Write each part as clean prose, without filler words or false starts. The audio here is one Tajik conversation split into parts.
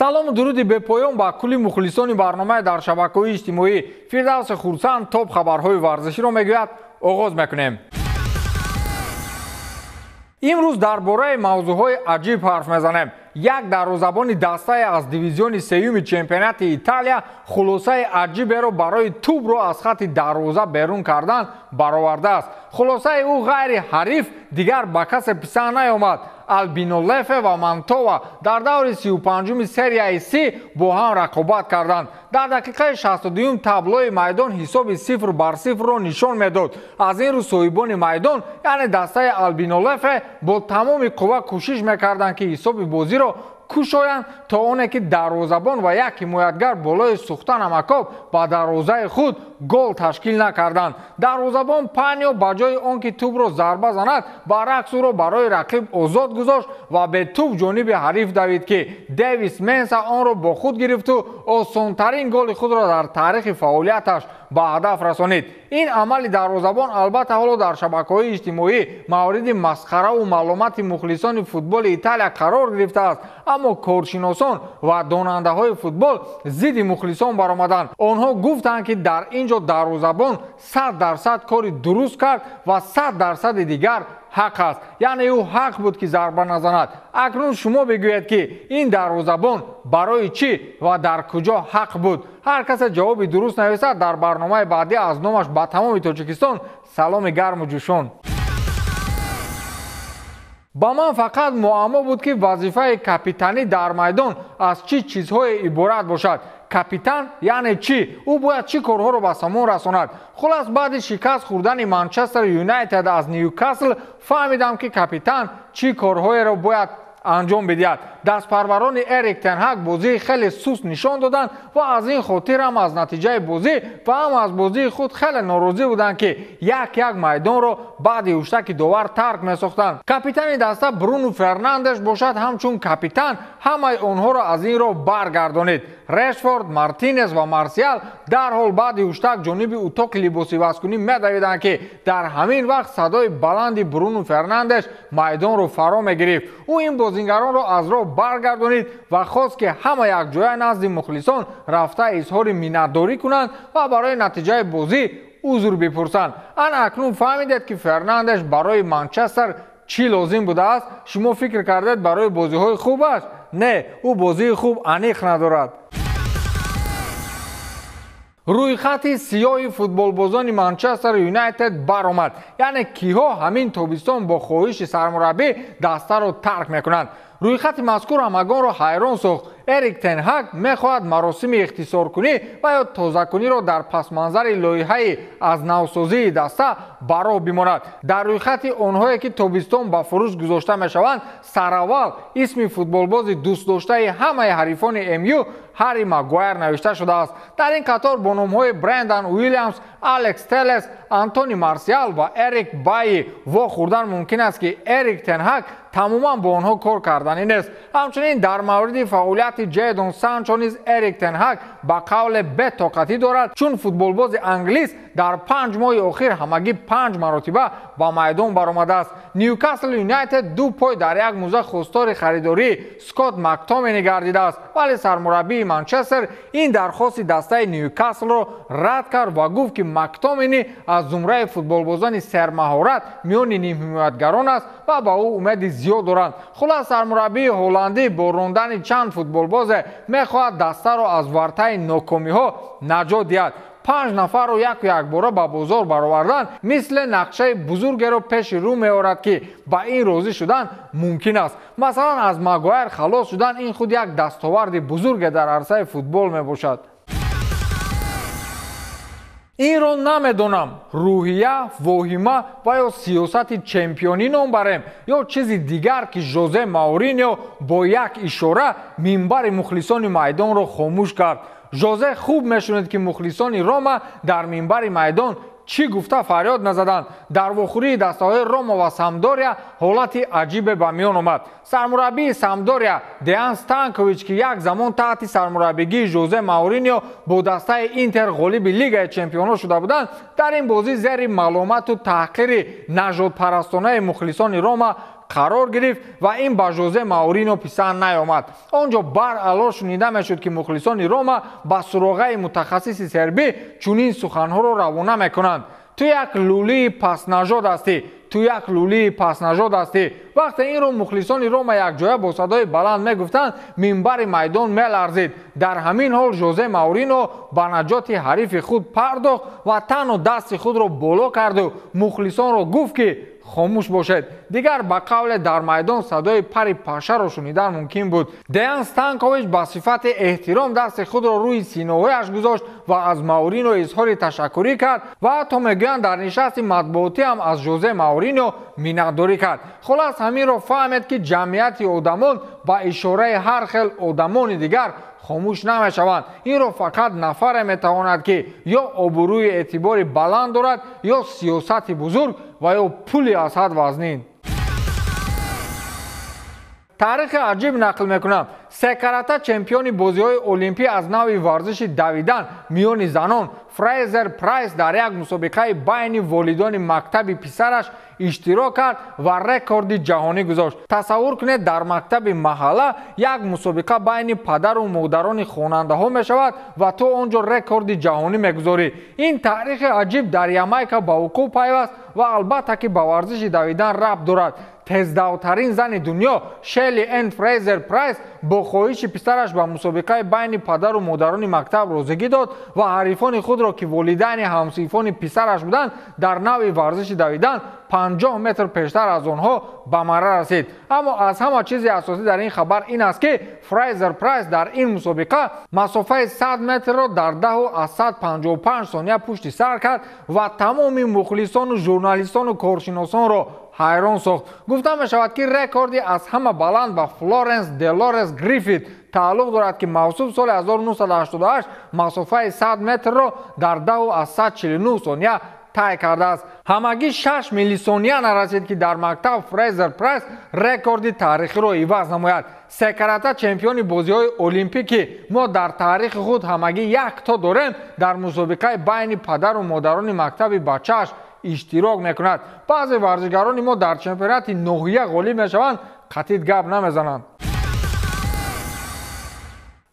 Салому дуруди бепоён ба кулли мухлисони барномаи дар шабакаҳои иҷтимоӣ. Фирдавси Хурсанд топ хабарҳои варзиширо мегӯяд. Оғоз мекунем. Имрӯз дар бораи мавзӯъҳои аҷиб ҳарф мезанем. Як дарвозабони дастае аз дивизиони сеюми чемпионати Италия хулосаи аҷиберо барои тӯбро аз хатти дарвоза берун кардан баровардааст. Хулосаи ӯ ғайри ҳариф дигар ба касе писанд наёмад. Албинолефе ва Мантова дар даври 35-уми серияи С бо ҳам рақобат карданд. Дар дақиқаи 62-юм таблои майдон ҳисоби 0-0-ро нишон медод. Аз ин рӯ соҳибони майдон, яъне дастаи Албинолефе, бо тамоми қувва кӯшиш мекарданд, ки ҳисоби бозиро кушоянд, то оне ки дарвозабон ва як ҳимоятгар болои сӯхта намакоб ба дарвозаи худ гол ташкил накарданд. Дарвозабон Панио ба ҷои он ки тӯбро зарба занад, баръакс ӯро барои рақиб озод гузошт ва бе тӯб ҷониби ҳариф давид, ки Дэвис Менса онро бо худ гирифту осонтарин голи худро дар таърихи фаъолияташ ба ҳадаф расонид. Ин амали дарвозабон албатта ҳоло дар шабакаҳои иҷтимоӣ мавриди масхараву маълумати мухлисони футболи Италия қарор гирифтааст, аммо коршиносон ва донандаҳои футбол зидди мухлисон баромаданд. Онҳо гуфтанд, ки дар ин ҷо дарвозабон 100% кори дуруст кард ва 100%-и дигар ҳақ аст. Яъне ӯ ҳақ буд, ки зарба назанад. Акнун шумо бигӯед, ки ин дарвозабон барои чӣ ва дар куҷо ҳақ буд? Ҳар касе ҷавоби дуруст нависад, дар барномаи баъдӣ аз номаш ба тамоми Тоҷикистон саломи гарму ҷӯшон. Ба ман фақат муаммо буд, ки вазифаи капитанӣ дар майдон аз чӣ чизҳое иборат бошад. Капитан яъне чӣ? Ӯ бояд чӣ корҳоро ба самон расонад? Хулас, баъди шикаст хӯрдани Манчестер Юнайтед аз Ньюкасл фаҳмидам, ки капитан чӣ корҳоеро бояд анҷом бидиҳад. Дастпарварони Эрик тен Ҳаг бозии хеле суст нишон доданд ва аз ин хотир ҳам аз натиҷаи бозӣ ва ҳам аз бозии худ хеле норозӣ буданд, ки як-як майдонро баъди ҳуштаки довар тарк месохтанд. Капитани даста Бруно Фернандеш бошад, ҳамчун капитан ҳамаи онҳоро аз ин роҳ баргардонид. Решфорд, Мартинес ва Марсиал дарҳол баъди ҳуштак ҷониби утоқи либосивазкунӣ медавиданд, ки дар ҳамин вақт садои баланди Бруно Фернандеш майдонро фаро мегирифт. Ӯ ин бозингаронро аз роҳ баргардонид ва хост, ки ҳама якҷоя назди мухлисон рафта изҳори миннатдорӣ кунанд ва барои натиҷаи бозӣ узр бипурсанд. Ана акнун фаҳмидед, ки Фернандеш барои Манчестер чӣ лозим будааст? Шумо фикр кардед барои бозиҳои хубаш? Не, ӯ бозии хуб аниқ надорад. Рӯйхати сиёҳи футболбозони Манчестер Юнайтед баромад. Яъне киҳо ҳамин тобистон бо хоҳиши сармураббӣ дастаро тарк мекунанд. Рӯйхати мазкур ҳамагонро ҳайрон сохт. Эрик тен Ҳаг мехоҳад маросими ихтисоркунӣ ва ё тозакуниро дар пасманзари лоиҳаи аз навсозии даста ба роҳ бимонад. Дар рӯйхати онҳое, ки тобистон ба фурӯш гузошта мешаванд, сараввал исми футболбози дӯстдоштаи ҳамаи ҳарифони МЮ Ҳарри Магуайр навишта шудааст. Дар ин қатор бо номҳои Брендан Уильямс, Алекс Телес, Антони Марсиал ва Эрик Байи вохӯрдан мумкин аст, ки Эрик тен Ҳаг тамоман бо онҳо кор карданӣ нест. Ҳамчунин дар мавриди фаъолияти Ҷедон Санчо низ Эрик тен Ҳаг ба қавле бетоқатӣ дорад, чун футболбози англис дар 5 моҳи охир ҳамагӣ 5 маротиба ба майдон баромадааст. Ньюкасл Юнайтед ду пой дар як муза хостори харидории Скотт Мактомини гардидааст, вале сармураббии Манчестер ин дархости дастаи Ньюкаслро рад кард ва гуфт, ки Мактомини аз зумраи футболбозони сермаҳорат миёни нимҳимоятгарон аст ва ба ӯ умеди зиёд доранд. Хулас, сармураббии ҳолландӣ бо рондани чанд футболбозе мехоҳад дастаро аз вартаи нокомиҳо наҷот диҳад. 5 нафарро яку якбора ба бозор баровардан мисли нақшаи бузургеро пеши рӯ меорад, ки ба ин розӣ шудан мумкин аст. Масалан, аз Магуайр халос шудан ин худ як дастоварди бузурге дар арсаи футбол мебошад. Инро намедонам, рӯҳия, воҳима ва ё сиёсати чемпионӣ ном барем ё чизи дигар, ки Жозе Мауриньо бо як ишора минбари мухлисони майдонро хомӯш кард. Жозе хуб мешунид, ки мухлисони Рома дар минбари майдон чӣ гуфта фарёд назаданд. Дар вохӯрии дастаҳои Рома ва Самдория ҳолати аҷибе ба миён омад. Сармураббии Самдория Деан Станкович, ки як замон таҳти сармураббигии Жозе Мауриньо бо дастаи Интер ғолиби Лигаи чемпионҳо шуда буданд, дар ин бозӣ зери маломату таҳқири нажодпарастонаи мухлисони Рома қарор гирифт ва ин ба Жозе Маурино писанд наёмад. Он ҷо баръало шунида мешуд, ки мухлисони Рома ба суроғаи мутахассиси сербӣ чунин суханҳоро равона мекунанд: ту як лулии пастнажод ҳастӣ, ту як лулии пастнажод ҳастӣ. Вақте инро мухлисони Рома якҷоя бо садои баланд мегуфтанд, минбари майдон меларзид. Дар ҳамин ҳол Жозе Маурино ба наҷоти ҳарифи худ пардохт ва танҳо дасти худро боло карду мухлисонро гуфт, ки хомӯш бошед. Дигар ба қавле дар майдон садои пари пашаро шунидан мумкин буд. Деян Станкович ба сифати эҳтиром дасти худро рӯи синоҳояш гузошт ва аз Маурино изҳори ташаккурӣ кард ва ҳатто мегӯянд дар нишасти матбуотӣ ҳам аз Жозе Маурино миннатдорӣ кард. Хулас, ҳаминро фаҳмед, ки ҷамъияти одамон ба ишораи ҳар хел одамони дигар хомӯш намешаванд. Инро фақат нафаре метавонад, ки ё обрӯи эътибори баланд дорад, ё сиёсати бузург ва ё пули аз ҳад вазнин. Таърихи аҷиб нақл мекунам. Се карата чемпиони бозиҳои олимпӣ аз навъи варзиши давидан миёни занон Фрейзер Прайс дар як мусобиқаи байни волидони мактаби писараш иштирок кард ва рекорди ҷаҳонӣ гузошт. Тасаввур кунед, дар мактаби маҳалла як мусобиқа байни падару модарони хонандаҳо мешавад ва ту он ҷо рекорди ҷаҳонӣ мегузорӣ. Ин таърихи аҷиб дар Ямайка ба вуқӯъ пайваст ва албатта ки ба варзиши давидан рабт дорад. Тездавтарин зани дунё Шелли Эн Фрейзер Прайс бо хоҳиши писараш ба мусобиқаи байни падару модарони мактаб розигӣ дод ва ҳарифони худро, ки волидайни ҳамсинфони писараш буданд, дар навъи варзиши давидан 50 метр пештар аз онҳо ба марра расид. Аммо аз ҳама чизи асосӣ дар ин хабар ин аст, ки Фрейзер Прайс дар ин мусобиқа масофаи 100 метрро дар 10,55 сония пушти сар кард ва тамоми мухлисону журналистону коршиносонро ҳайрон сохт. Гуфта мешавад, ки рекорди аз ҳама баланд ба Флоренс Делорес Гриффит тааллуқ дорад, ки мавсуф соли 1988 масофаи 100 метрро дар 10,49 сония тай кардааст. Ҳамагӣ 6 миллисония нарасид, ки дар мактаб Фрейзер Прайс рекорди таърихиро иваз намояд. Се карата чемпиони бозиҳои олимпӣ, ки мо дар таърихи худ ҳамагӣ як то дорем, дар мусобиқаи байни падару модарони мактаби бачааш иштирок мекунад. Баъзе варзишгарони мо дар чемпионати ноҳия ғолиб мешаванд, қатит гап намезананд.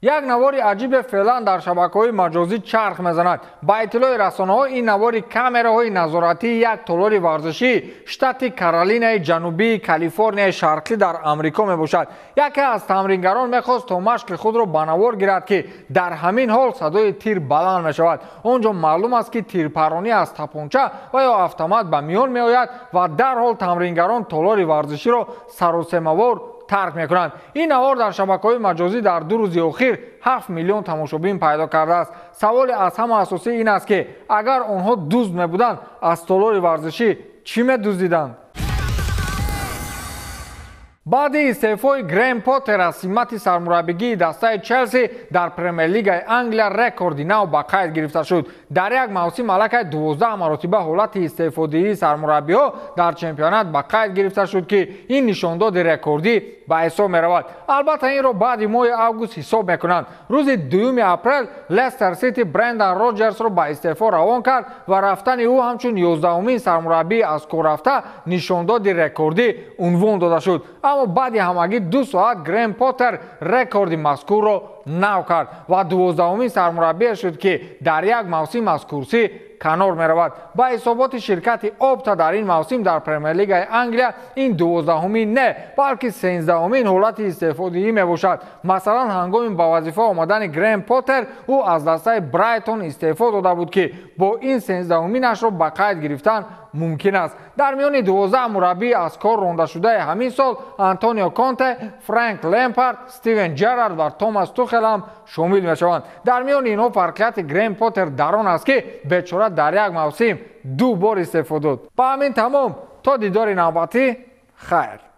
Як навори аҷибе феълан дар шабакаҳои маҷозӣ чарх мезанад. Ба иттилои расонаҳо, ин навори камераҳои назоратии як толори варзишии штати Каролинаи Ҷанубии Калифорнияи Шарқӣ дар Амрико мебошад. Яке аз тамрингарон мехост то машқи худро ба навор гирад, ки дар ҳамин ҳол садои тир баланд мешавад. Он ҷо маълум аст, ки тирпаронӣ аз тапонча ва ё автомат ба миён меояд ва дарҳол тамрингарон толори варзиширо саросемавор тарк мекунанд. Ин навор дар шабакаҳои маҷозӣ дар 2 рӯзи охир 7 миллион тамошобин пайдо кардааст. Саволи аз ҳама асосӣ ин аст, ки агар онҳо дузд мебуданд, аз толори варзишӣ чӣ медуздиданд? Баъди истеъфои Грем Поттер аз симати сармураббигии дастаи Челси дар Премер-лигаи Англия рекорди нав ба қайд гирифта шуд. Дар як мавсим аллакай 12 маротиба ҳолати истеъфодиҳии сармураббиҳо дар чемпионат ба қайд гирифта шуд, ки ин нишондоди рекордӣ ба ҳисоб меравад. Албатта, инро баъди моҳи август ҳисоб мекунанд. Рӯзи 2 апрел Лестер Сити Брендан Роҷерсро ба истеъфо равон кард ва рафтани ӯ ҳамчун 11-умин сармураббии аз кор рафта нишондоди рекордӣ унвон дода шуд. Аммо баъди ҳамагӣ 2 соат Грем Поттер рекорди мазкурро нав кард ва 12-умин сармураббие шуд, ки дар як мавсим аз курсӣ канор меравад. Ба ҳисоботи ширкати Опта, дар ин мавсим дар Премер-лигаи Англия ин 12-умин не, балки 13-умин ҳолати истеъфодиҳӣ мебошад. Масалан, ҳангоми ба вазифа омадани Грем Поттер ӯ аз дастаи Брайтон истеъфо дода буд, ки бо ин 13-уминашро ба қайд гирифтан мумкин аст. Дар миёни 12 мураббии аз кор рондашудаи ҳамин сол Антонио Конте, Фрэнк Лемпард, Стивен Джерард ва Томас Тухел ҳам шомил мешаванд. Дар миёни инҳо фарқияти Грем Поттер дар он аст, ки бечора дар як мавсим ду бор истеъфо дод. Ба ҳамин тамом, то дидори навбатӣ, хайр.